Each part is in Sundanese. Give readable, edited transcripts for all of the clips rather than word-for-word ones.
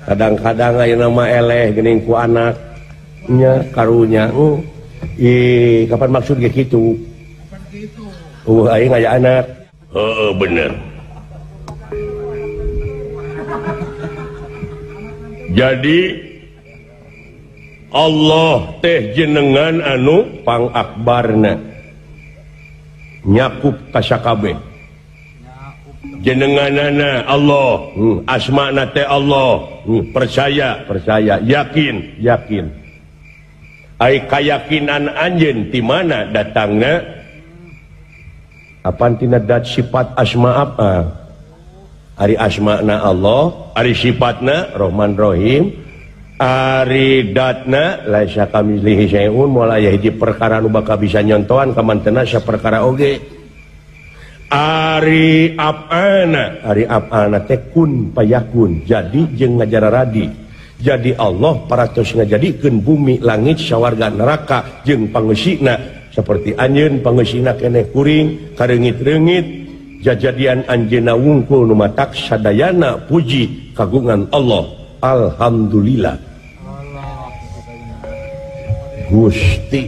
Kadang-kadang ayeuna mah eleh geuning ku anaknya karunya. Ih, kapan maksud ge kitu? Aing aya anak. Heeh, bener. Jadi Allah teh jenengan anu pangakbarna nyakup ka sakabeh. Jenenganana Allah, asmana teh Allah, percaya, percaya, yakin, yakin. Ai kayakinan anjeun ti mana datangna? Apan tina dat sifat asma apa? Ari asmana Allah, ari sifatna Rahman Rahim, ari datna laisa kamitslihi syai'un, moal aya hiji perkara nu bakal bisa nyontohan kamantena saperkara oge. Ari apana, ari apana teh kun payakun, jadi jeung ngajararadi. Jadi Allah paratos ngajadikeun bumi, langit, sawarga, neraka jeung pangeusina seperti anjeun pangeusina keneh kuring, kareungit-reungit jajadian anjeunna wungkul nu matak sadayana puji kagungan Allah. Alhamdulillah. Gusti.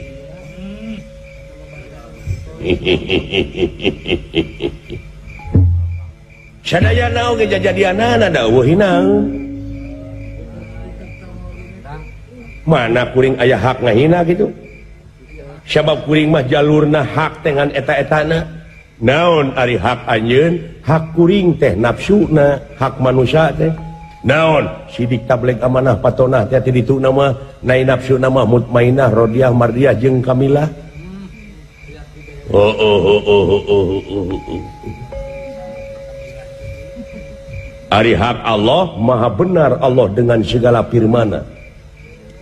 Sadayana oge jajadianana da eueuh hinaeun. Mana kuring aya hak ngahina gitu? Sabab kuring mah jalurna hak dengan eta-etana. Naon ari hak anjeun? Hak kuring teh nafsuna, hak manusia teh. Naon sidik tableg amanah patonah teh ti ditu nama nai nafsuna mah mutmainah rodiah mardiah jeung kamilah. Oh oh oh oh oh oh. Ari hak Allah maha benar Allah dengan segala firmana.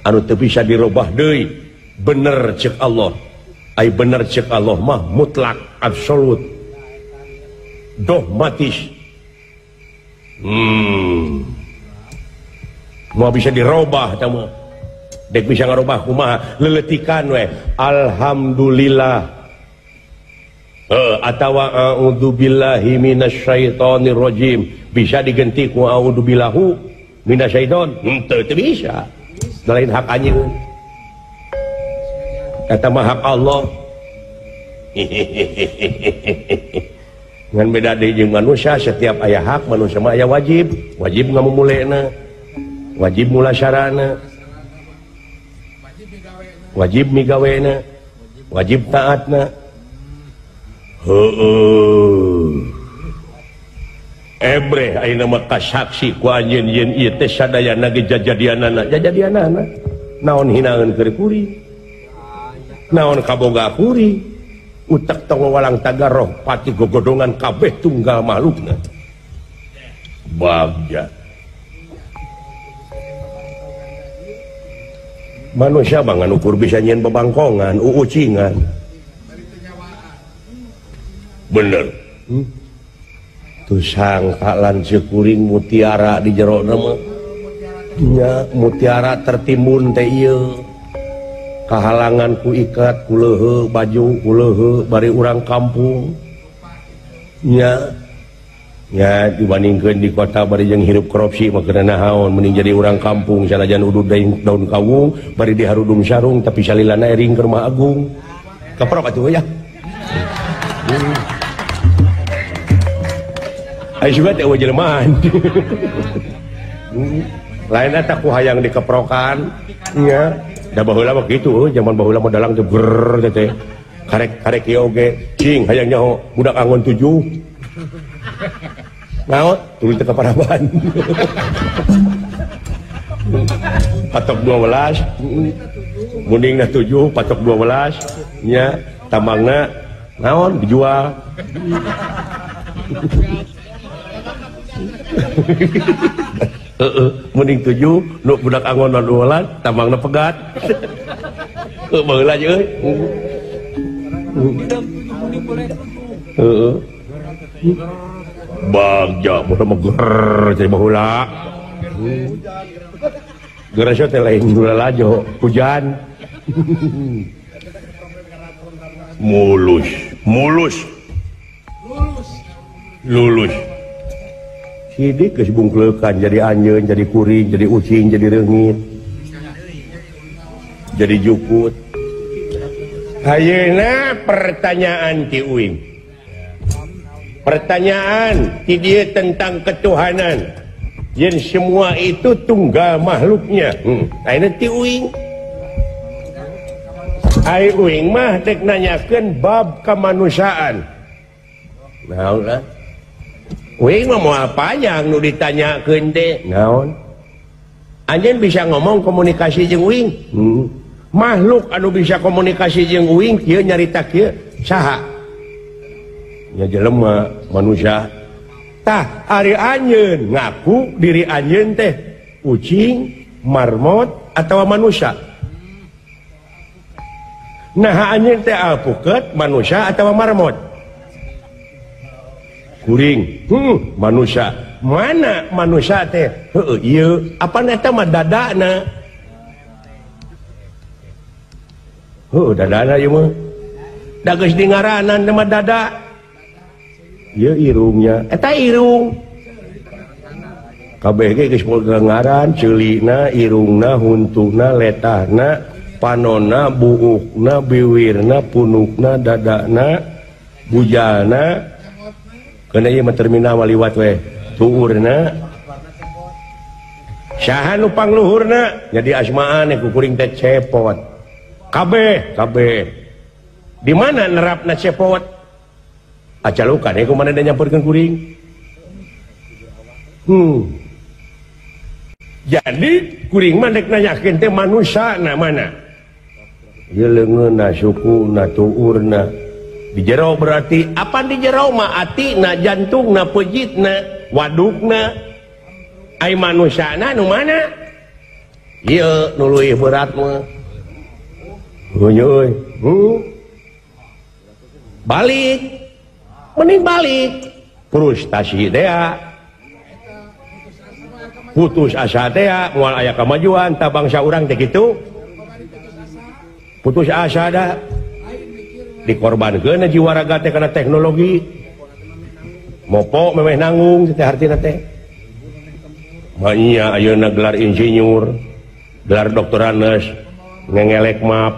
Anu teu bisa dirobah deui. Bener cek Allah. Ai bener cek Allah mah mutlak absolut. Dogmatis. Mau bisa dirobah tah mah. Dek bisa ngarobah kumaha leletikan we. Alhamdulillah. Atawa a'udzubillahi minasyaitonirrajim bisa digenti ku a'udzubillahu minasyaiton. Henteu teu bisa. Lain hak anjeun. Eta mah hak Allah. Ngan beda deui jeung manusia, setiap aya hak manusia mah aya wajib, wajib ngamumulena, wajib mulasarana, wajib migawena, wajib taatna. Heueuh. Ebreh ayeuna mah kasaksi ku anjeun yen ieu teh sadayana ge jajadianana, jajadianana. Naon hinaeun keur kuring? Naon kaboga kuring? Utek tong walang tagar roh pati gogodongan kabeh tunggal makhlukna. Bagja. Manusia mah ngan ukur bisa nyieun babangkongan, uucingan. Bener. Tuh sangka lanceuk kuring mutiara di jero mah. Nya mutiara tertimbun teh ieu. Kahalangan ku ikat ku leuheuh baju ku leuheuh bari urang kampung. Nya nya dibandingkeun di kota bari jeung hirup korupsi mah keuna naon mending jadi urang kampung sanajan udud daun kawung bari diharudung sarung tapi salilana ering ke rumah agung. Kaprok atuh ya. Ayo juga teh jelmaan. Lain eta ku hayang dikeprokan nya. Da baheula mah kitu zaman baheula mah dalang teh ger teh. Karek-karek ieu oge cing hayang nyaho budak angon 7. Naon tuluy teh ka paraban. Patok 12. Mundingna 7, patok 12 nya tambangna naon dijual. Heeh, mending 7 nu budak angon 12 tambangna pegat. Heuh baheula euy. Heeh. Bagja bodoh mah ger jadi baheula. Gerasio teh lain lalajo, hujan. Mulus, mulus. Lulus. Sidik geus bungkleukan jadi anjeun, jadi kuring, jadi ucing, jadi reungit. Jadi jukut. Ayeuna pertanyaan ti uing. Pertanyaan ti dieu tentang ketuhanan. Yen semua itu tunggal makhluknya. Ayeuna ti uing. Ai uing mah dek nanyakeun bab kemanusiaan. Naon lah? Uing mah moal panjang nu ditanyakeun teh. Naon? Anjeun bisa ngomong komunikasi jeung uing? Makhluk anu bisa komunikasi jeung uing kieu nyarita kieu saha? Nya jelema manusia. Tah ari anjeun ngaku diri anjeun teh ucing, marmot atawa manusia. Nah anjeun teh alpuket manusia atawa marmot? Kuring, manusia. Mana manusia teh? Heueuh ieu, apan eta mah dadana? Heueuh dadana ieu mah. Da geus di ngaranan mah dada. Ieu irungnya, eta irung. Kabeh ge geus boga ngaran, ceulina, irungna, huntuna, letahna, panonna, buukna, biwirna, punukna, dadana, bujalna. Keuna ieu mah terminal mah liwat we. Tuurna. Saha nu pangluhurna? Jadi asmaan ku kuring teh cepot. Kabeh, kabeh. Di mana nerapna cepot? Acalukan ku mana da nyamperkeun kuring. Jadi kuring mah dek nanyakeun teh manusia na mana? Ieu leungeunna, sukuna, tuurna. Di jero berarti apa di jero mah atina, jantungna, pejitna, wadukna. Ai manusiana nu mana? Ieu nu leuwih berat mah. Heuh euy. Balik. Mending balik. Frustasi tea. Putus asa tea, moal aya kamajuan tah bangsa urang teh kitu. Putus asa da. Dikorbankeun jiwa raga teh kana teknologi. Mopo memeh nanggung teh hartina teh. Manya ayeuna gelar insinyur, gelar doktoranes, ngengelek map,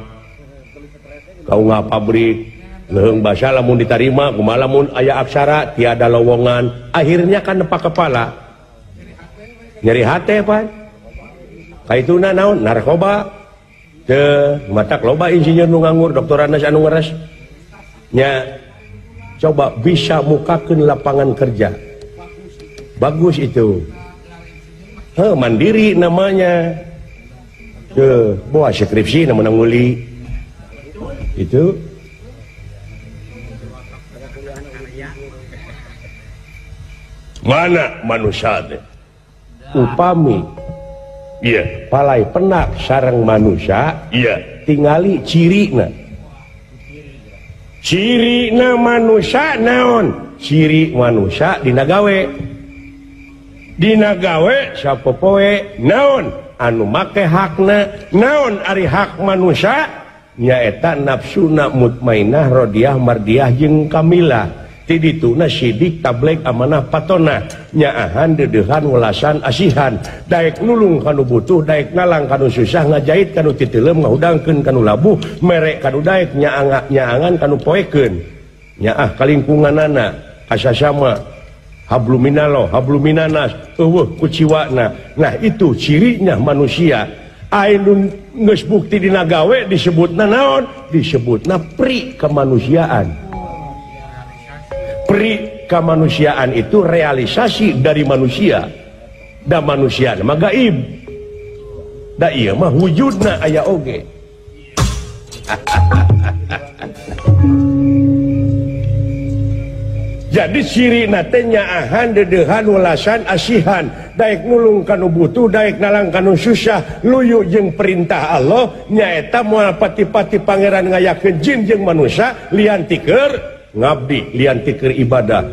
kaunga pabrik, leuheung basa lamun ditarima, kumaha lamun aya aksara tiada lowongan, akhirnya kan nepak kepala. Nyeri hate pan. Kaituna naon narkoba. Teu matak loba insinyur nu nganggur, doktoranes anu ngeres. Nya coba bisa mukakeun lapangan kerja. Bagus itu. Heh, mandiri namanya. Teu boa skripsi na menang nguli. Itu mana manusia teh? Upami iya palai penak sareng manusia iya tingali cirina. Cirina manusia naon? Ciri manusia dina gawe. Dina gawe sapopoe naon? Anu make hakna naon ari hak manusia? Nyaeta nafsuna mutmainah rodiah mardiah jeung kamilah. Ti dituna sidik tablek amanah patona nyaahan deudeuhan welasan asihan daek nulung kanu butuh daek nalang kanu susah ngajait kanu titeuleum ngahudangkeun kanu labuh merek kanu daek nyaangan kanu poekeun nyaah kalingkunganana kasasama habluminallah habluminanas eueuh kuciwana. Nah itu cirinya manusia. Anu geus bukti dina gawe disebutna naon? Disebutna pri kemanusiaan. Pri kemanusiaan itu realisasi dari manusia. Da manusia mah gaib. Da ieu mah wujudna aya oge. Jadi cirina teh nyaahan deudeuhan welasan asihan daek nulung kanu butuh daek nalang kanu susah luyu jeung perintah Allah nyaeta moal pati-pati pangeran ngayakeun jin jeung manusia lian tiker ngabdi lian tiker ibadah.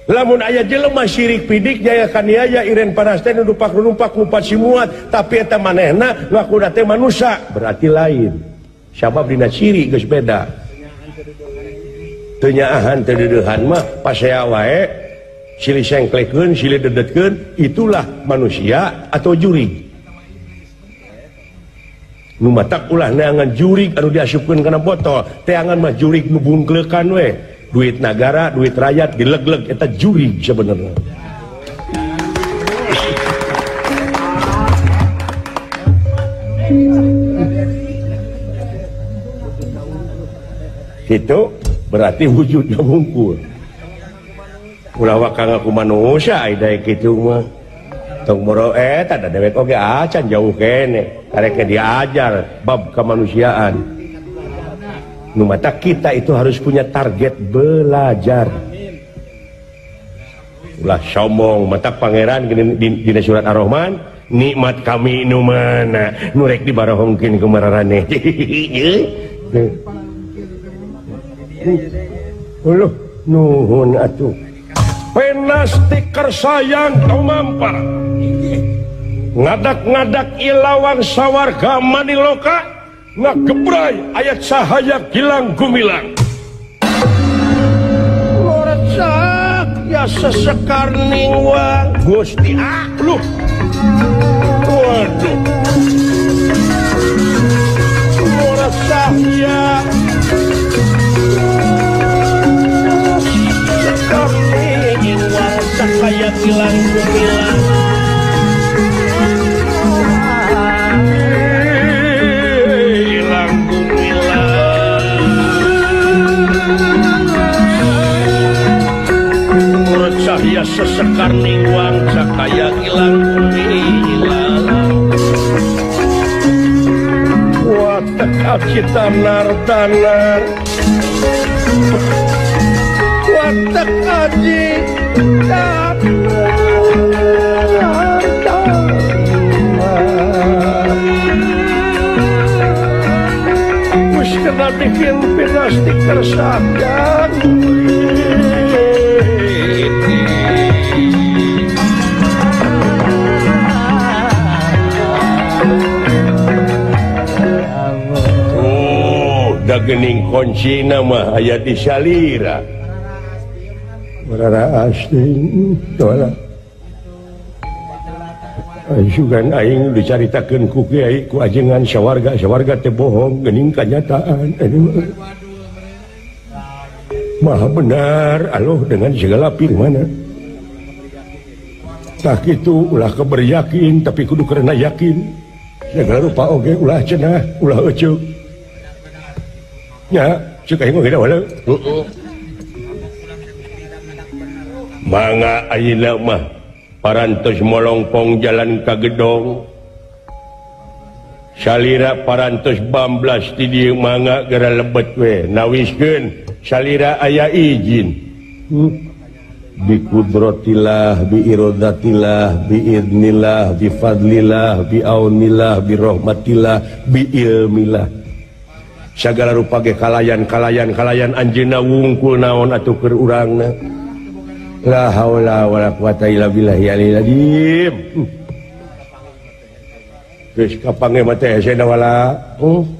Lamun aya jelema syirik pidik jaya kaniaya iren parasten numpak ngupat simuat tapi eta manehna ngakuna teh manusia berarti lain. Sabab dina ciri geus beda. Teu nyaahan teu deudeuhan mah pasea wae silih sengklekeun silih dedetkeun itulah manusia atau jurig. Nu matak ulah neangan jurig anu diasupkeun kana botol, teangan mah jurig nu bungkleukan we. Duit nagara, duit rakyat dilegleg eta jurig sebenarnya. Itu berarti wujudnya wungkul. Ulah wakang aku manusia ai daek kitu mah. Tong boro eta da dewek oge acan jauh kene. Karek diajar bab kemanusiaan. Nu mata kita itu harus punya target belajar. Ulah sombong mata pangeran dina surat Ar-Rahman, nikmat kami nu mana nu rek dibarohongkeun ku mararaneh. Uluh nuhun atuh. Penasti sayang tumampar. Ngadak-ngadak ilawang sawarga maniloka ngagebray ayat sahaya gilang gumilang. Lorecak ya sesekar ningwang Gusti ah luh. Waduh. Lorecak ya sesekar ningwang sahaya gilang gumilang. Cahaya sesekar ningwang cakaya ilang gumilang. Watak aji tanar tanar. Watak aji tanar tanar. Wis kena bikin pinastik tersadar. Gening kunci nama aya di salira. Rara asing dola. Sugan aing dicaritakeun ku kiai ku ajengan sawarga sawarga teh bohong geuning kanyataan. Maha benar Allah dengan segala firman. Tah kitu ulah keberyakin tapi kudu karena yakin. Segala rupa oge ulah cenah ulah eceuk. Ya, cek aing mah wala. Heeh. Mangga ayeuna mah parantos molongpong jalan ka gedong. Salira parantos bamblas ti dieu mangga geura lebet we. Nawiskeun salira aya izin. Bi qudratillah, bi iradatillah, bi idnillah, bi fadlillah, bi aunillah, bi rahmatillah, bi ilmillah. Sagala rupa ge kalayan kalayan kalayan anjeunna wungkul naon atuh keur urangna. La haula wala quwata illa billahi aliyil azim. Geus kapange mah teh hese wala.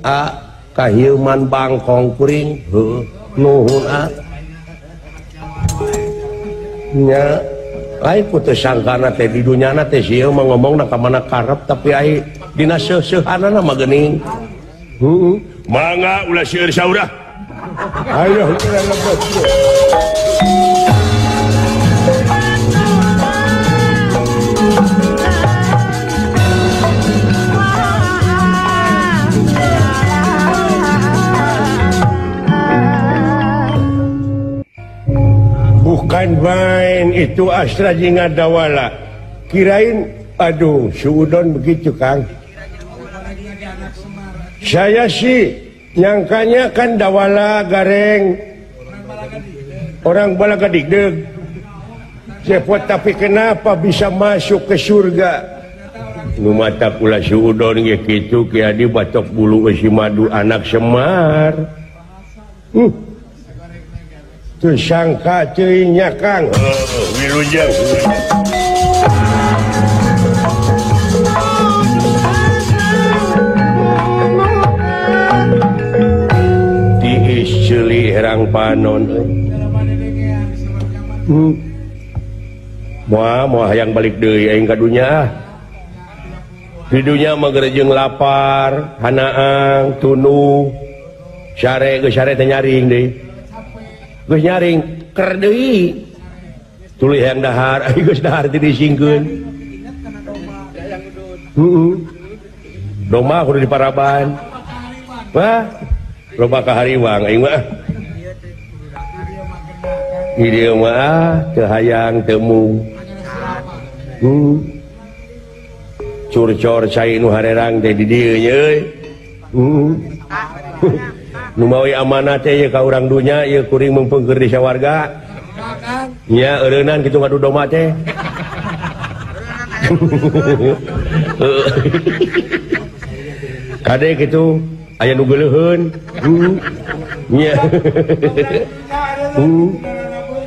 A kahieuman bangkong kuring. Heuh, nuhun a. Nya lain putus sangkana teh di dunyana teh sieun mah ngomongna ka mana karep tapi ai dina seuseuhanana mah geuning. Heeh. Mangga ulah seueur saurah. Ayo urang lebet. Bukan main itu Astra Jingga Dawala. Kirain aduh suudon begitu Kang. Saya sih nyangkanya kan Dawala gareng orang Balagadikdeg. Cepot tapi kenapa bisa masuk ke surga? Nu mata kula suudon ge kitu ki adi batok bulu eusi madu anak Semar. Teu sangka teuing nya Kang. Wilujeng. Tiis ceuli herang pirang panon euy. Moal moal hayang balik deui aing ka dunya. Di dunya mah geureujeung lapar, hanaang, tunduh. Sare geus sare teh nyaring deui. Geus nyaring ker deui. Tuluy hayang dahar, aing geus dahar teh disingkeun. Heeh. Domba kudu diparaban. Wah, loba ka hariwang aing mah. Di dieu mah teu hayang teu mung. Curcor cai nu harerang teh di dieu nya euy. Nu mawi amanah teh ieu ka urang dunya ieu kuring meungpeung keur di sawarga. Nya eureunnan kitu ngadu domba teh. Kade kitu aya nu geuleuheun. Nya.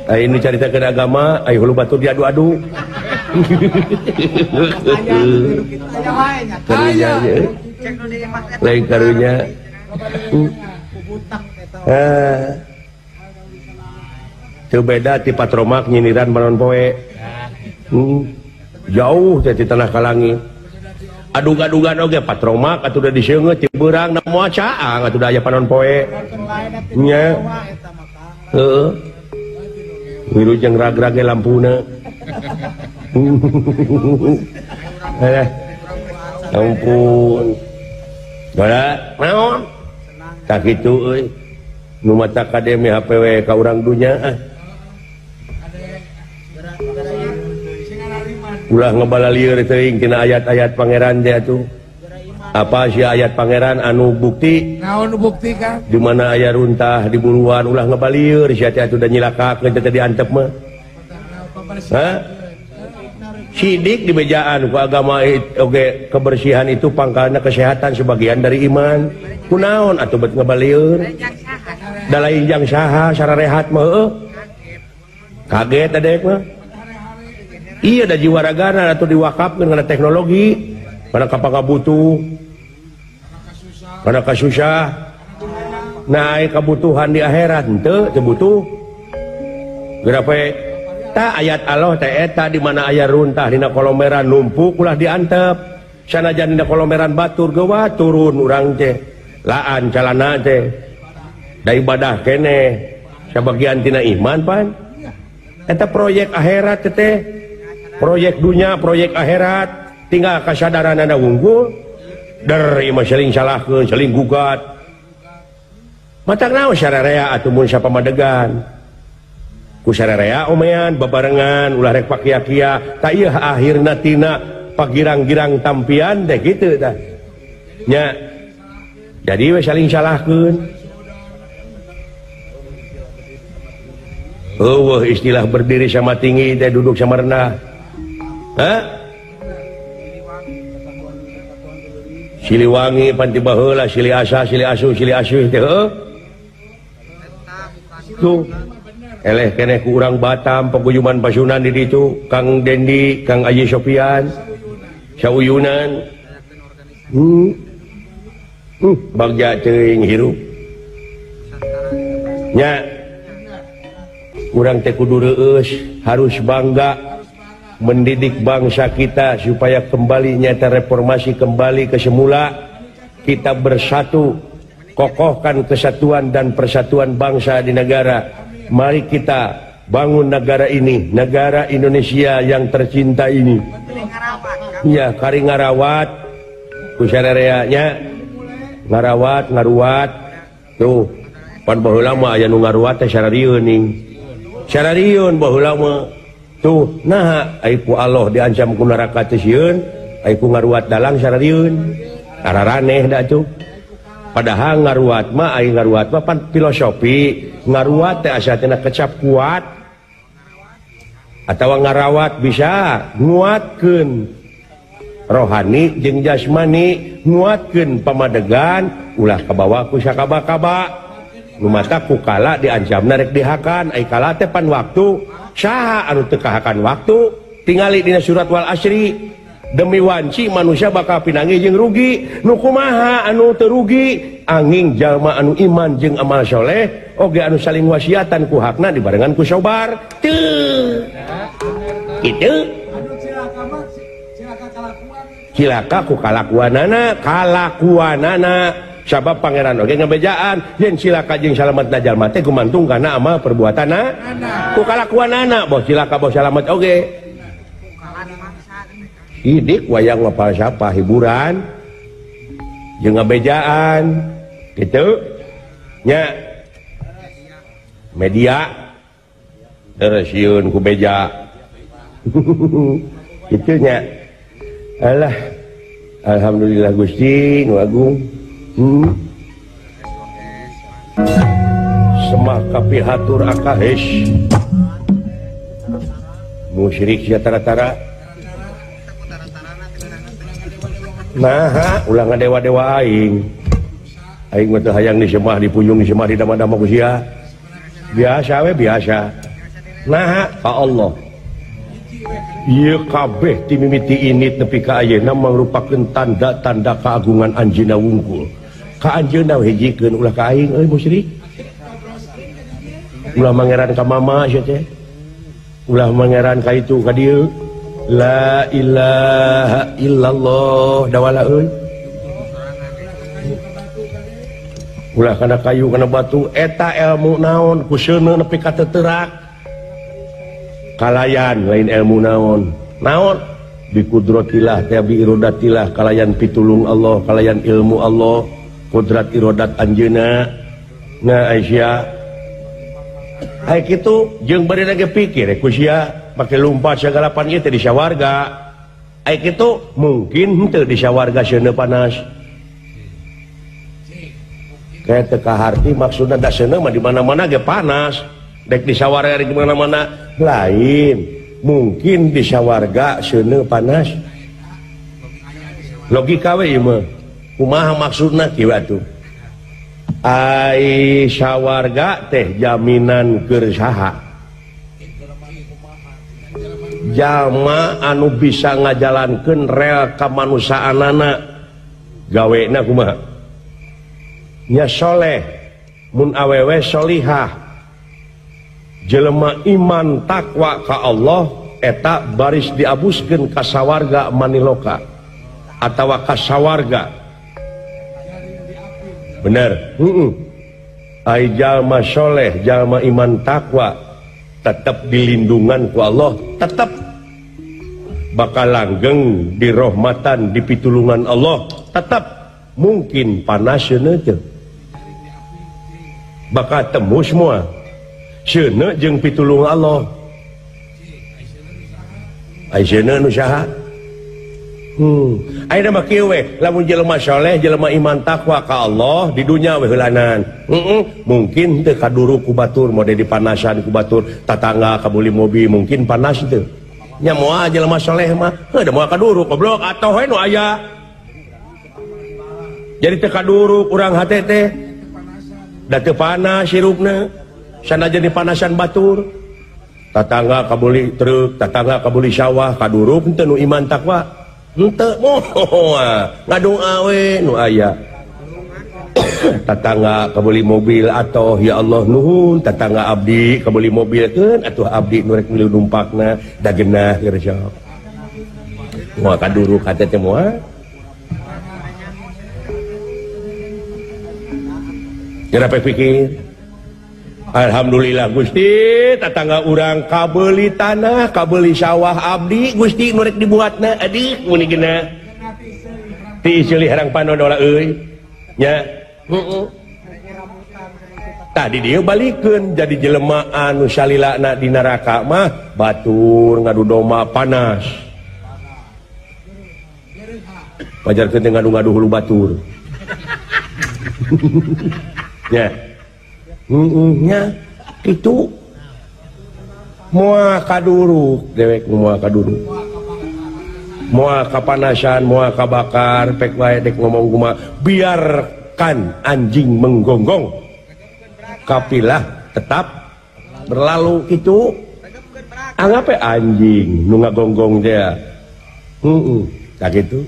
Aya nu caritakeun agama, aya hulu batur diadu-adu. Karunya lain karunya. Teu beda ti patromak nyindiran panon poe. Jauh teh ti tanah ka langit. Adug-adugan oge patromak atuh da diseungeut ti beurang da moal caang atuh da aya panon poe. Nya. Heeh. Wilujeng rag-rage lampuna. Ampun. Gara naon? Tah kitu euy. Nu mata KDM HPW ka urang dunya ah. Ulah ngebalalieur teuing tina ayat-ayat pangeran teh atuh. Apa sih ayat pangeran anu bukti? Naon bukti Kang? Di mana aya runtah di buruan ulah ngebalieur sia teh atuh da nyilakakeun teh diantep mah. Hah? Sidik di bejaan ku agama oge kebersihan itu pangkalnya kesehatan sebagian dari iman. Kunaon atuh bet ngebalieur? Da lain jang saha sararehat mah heueuh. Kaget adek mah. Iya da jiwa ragana atuh diwakafkeun kana teknologi, kana kapakabutuh, kana kasusah. Nah, aya kabutuhan di akhirat henteu teu butuh. Geura poe ta ayat Allah teh eta di mana aya runtah dina kolomeran numpuk ulah diantep. Sanajan dina kolomeran batur gewa turun urang teh. Laan calana teh. Da ibadah keneh sabagian tina iman pan. Eta proyek akhirat teh. Proyek dunia, proyek akhirat, tinggal kasadaranana wungkul. Der ieu mah saling salahkeun, saling gugat. Matak naon sararea atuh mun sapamadegan. Ku sararea omean babarengan ulah rek pakia-kia, ta ieu akhirna tina pagirang-girang tampian teh kitu tah. Nya. Jadi we saling salahkeun. Eueuh istilah berdiri sama tinggi teh duduk sama rendah. Hah? Siliwangi panti baheula sili asa sili asu sili asuh teh heuh. Tuh eleh keneh ku urang Batam paguyuban Pasunan di ditu Kang Dendi Kang Aji Sopian sauyunan. Bagja teuing hirup. Nya urang teh kudu reueus harus bangga mendidik bangsa kita supaya kembali nyata reformasi kembali ke semula. Kita bersatu, kokohkan kesatuan dan persatuan bangsa di negara. Mari kita bangun negara ini, negara Indonesia yang tercinta ini. Ya, kari ngarawat ku sarereanya, ngarawat, ngaruat. Tuh, pan baheula mah aya nu ngaruat teh sararieun ning. Sararieun baheula mah. Tuh, nah ai ku Allah diancam ku neraka teh sieun, ai ku ngaruat dalang sararieun. Araraneh da tuh. Padahal ngaruat mah ai ngaruat mah pan filosofi, ngaruat teh asa tina kecap kuat. Atawa ngarawat bisa nguatkeun rohani jeung jasmani, nguatkeun pamadegan ulah kabawa ku sakaba-kaba. Nu mata ku kala diancamna rek dihakan, ai kala teh pan waktu. Saha anu teu kahakan waktu tingali dina surat wal asri Demi wanci manusia bakal pinangi jeung rugi. Nu kumaha anu teu rugi? Anging jalma anu iman jeung amal soleh oge anu saling wasiatan ku hakna dibarengan ku sabar. Teu. Kitu. Cilaka ku kalakuanana, kalakuanana. Sabab pangeran oge ngebejaan yen cilaka jeung salametna jalma teh gumantung kana amal perbuatanna ku kalakuanana. Boh cilaka boh salamet oge. Idik wayang mah falsafah hiburan jeung ngabejaan kitu nya media terus sieun ku beja kitu nya. Alah alhamdulillah Gusti nu agung. Semah kapihatur akahes musyrik sia tara-tara. Nah, ulah ngadewa-dewa aing. Aing mah teu hayang disemah, dipunjung, disemah, didama-dama ku sia. Biasa we biasa. Nah, ka Allah. Ieu kabeh ti mimiti init nepi ka ayeuna mangrupakeun tanda-tanda keagungan anjeunna wungkul. Ka anjeunna hijikeun ulah ka aing euy musyrik. Ulah mangeran ka mama sia teh. Ulah mangeran ka itu ka dieu. La ilaha illallah dawala euy. Ulah kana kayu kana batu eta ilmu naon ku seuneu nepi ka teu terak. Kalayan lain ilmu naon. Naon bikudratillah teh bi irodatillah kalayan pitulung Allah, kalayan ilmu Allah, kudrat irodat anjeunna. Nah Aisyah ai kitu jeung bari lagi pikir ku sia pake lumpat sagalapan ieu teh di sawarga. Ai kitu mungkin henteu di sawarga seuneu panas. Kayak teu kaharti maksudna da seuneu mah di mana-mana ge panas. Dek di sawarga di mana-mana lain. Mungkin di sawarga seuneu panas. Logika we ieu mah. Kumaha maksudna kieu atuh? Ai sawarga teh jaminan keur saha? Jalma anu bisa ngajalankeun rel kamanusaanana gawena kumaha? Nya soleh mun awewe solihah, jelema iman takwa ka Allah eta baris diabuskeun ka sawarga maniloka atawa ka sawarga. Bener. Ai jalma soleh, jalma iman takwa tetap dilindungan ku Allah, tetap bakal langgeng dirahmatan dipitulungan Allah, tetap mungkin panas seuneu teu bakal temu semua seuneu jeung pitulung Allah. Ai seuneu nu saha? Ayeuna mah kieu we, lamun jelema soleh, jelema iman takwa ka Allah di dunya we heulanan. Mungkin teu kaduru ku batur, mode dipanasan ku batur, tatangga kabuli mobil mungkin panas teu. Nya moal jelema soleh mah, heuh da moal kaduru goblok atoh we nu aya. Jadi teu kaduru urang hate teh. Da teu panas hirupna, sanajan dipanasan batur. Tatangga kabuli truk, tatangga kabuli sawah, kaduru teu nu iman takwa. Henteu moal ngadoa we nu aya. Tatangga kabeli mobil atoh ya Allah nuhun, tatangga abdi kabeli mobil keun atuh abdi nu rek milu numpakna da geunah geus sok. Moal kaduru ka teh moal. Geura pikir. Alhamdulillah Gusti tatangga urang kabeli tanah, kabeli sawah abdi Gusti nu rek dibuatna adik muni geunah. Ti seulih herang panon olah euy. Nya. Heeh. Tadi dia balikeun jadi jelema anu salilana di neraka mah batur ngadu domba panas. Pajarkeun teh ngadu-ngadu hulu batur. Nya. Nya kitu moal kaduruk dewek moal kaduruk. Moal kapanasan, moal kabakar, pek wae dek ngomong kumaha, biarkan anjing menggonggong. Kapilah tetap berlalu itu. Anggap anjing nu ngagonggong dia. Heeh. Tak gitu.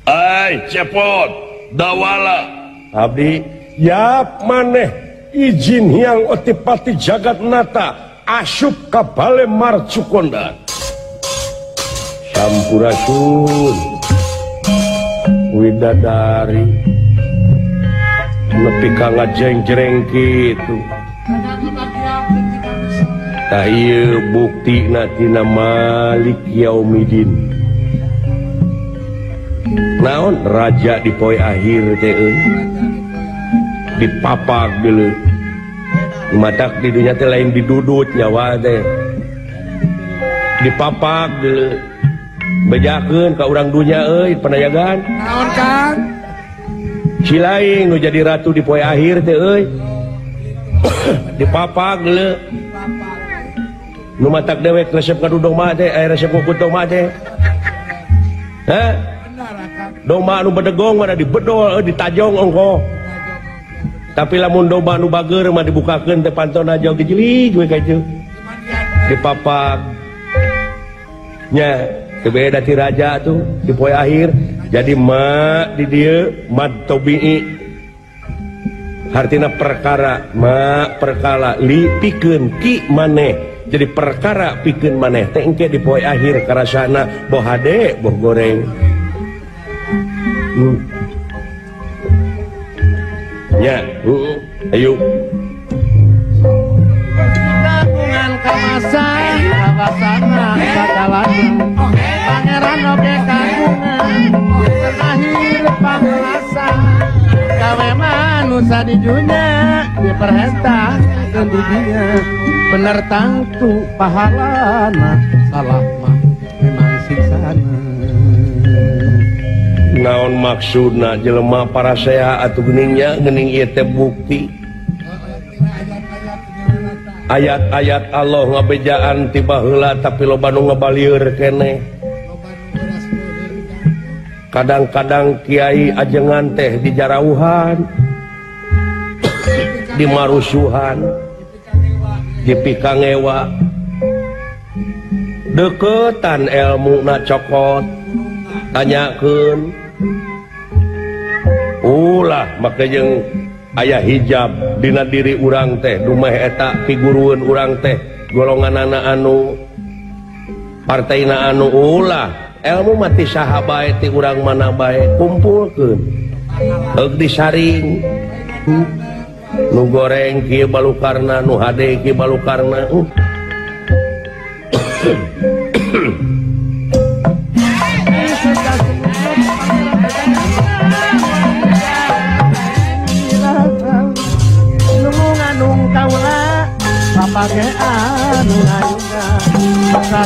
Ai cepot dawala abdi yap maneh izin Hyang Otipati Jagatnata asup ka bale Marcukonda. Sampurasun widadari nepi ka ngajeng-jereng kitu. Tah ieu buktina tina Malik Yaumidin. Naon raja di poe akhir teh euy dipapak deuleu matak di dunya teh lain didudut nyawa teh dipapak deuleu bejakeun ka urang dunya euy panayagan naon Kang cilaing nu jadi ratu di poe akhir teh euy dipapak deuleu nu matak dewek resep ka domba teh aya resep ku domba teh hah domba anu bedegong mana dibedol ditajong ongko tapi lamun domba anu bager mah dibukakeun teh pantona jauh gejelig we ka dieu dipapak nya teu beda ti raja tuh di poe akhir jadi ma di dieu mad tobii hartina perkara ma perkala li pikeun ki maneh jadi perkara pikeun maneh teh engke di poe akhir karasana boh hade boh goreng. Ya, ayo. Kagungan kamasan, kawasana, sagalana. Pangeran oge kagungan, terakhir pamelasan. Gawe manusa di dunya, diperhentakeun di dinya. Bener tangtu pahalana, salah mah memang siksana. Naon maksudna jelema parasea atuh geningnya gening ieu teh bukti ayat-ayat Allah ngabejaan ti baheula tapi loba nu ngabalieur keneh. Kadang-kadang kiai ajengan teh dijarauhan, dimarusuhan, dipikangewa, deketan elmuna cokot tanyakeun. Ulah make jeung aya hijab dina diri urang teh dumeh eta pigurueun urang teh golonganana anu partaina anu ulah ilmu mah ti saha bae ti urang mana bae kumpulkeun heug disaring nu goreng kieu balukarna nu hade kieu balukarna. Pakai anu ayuna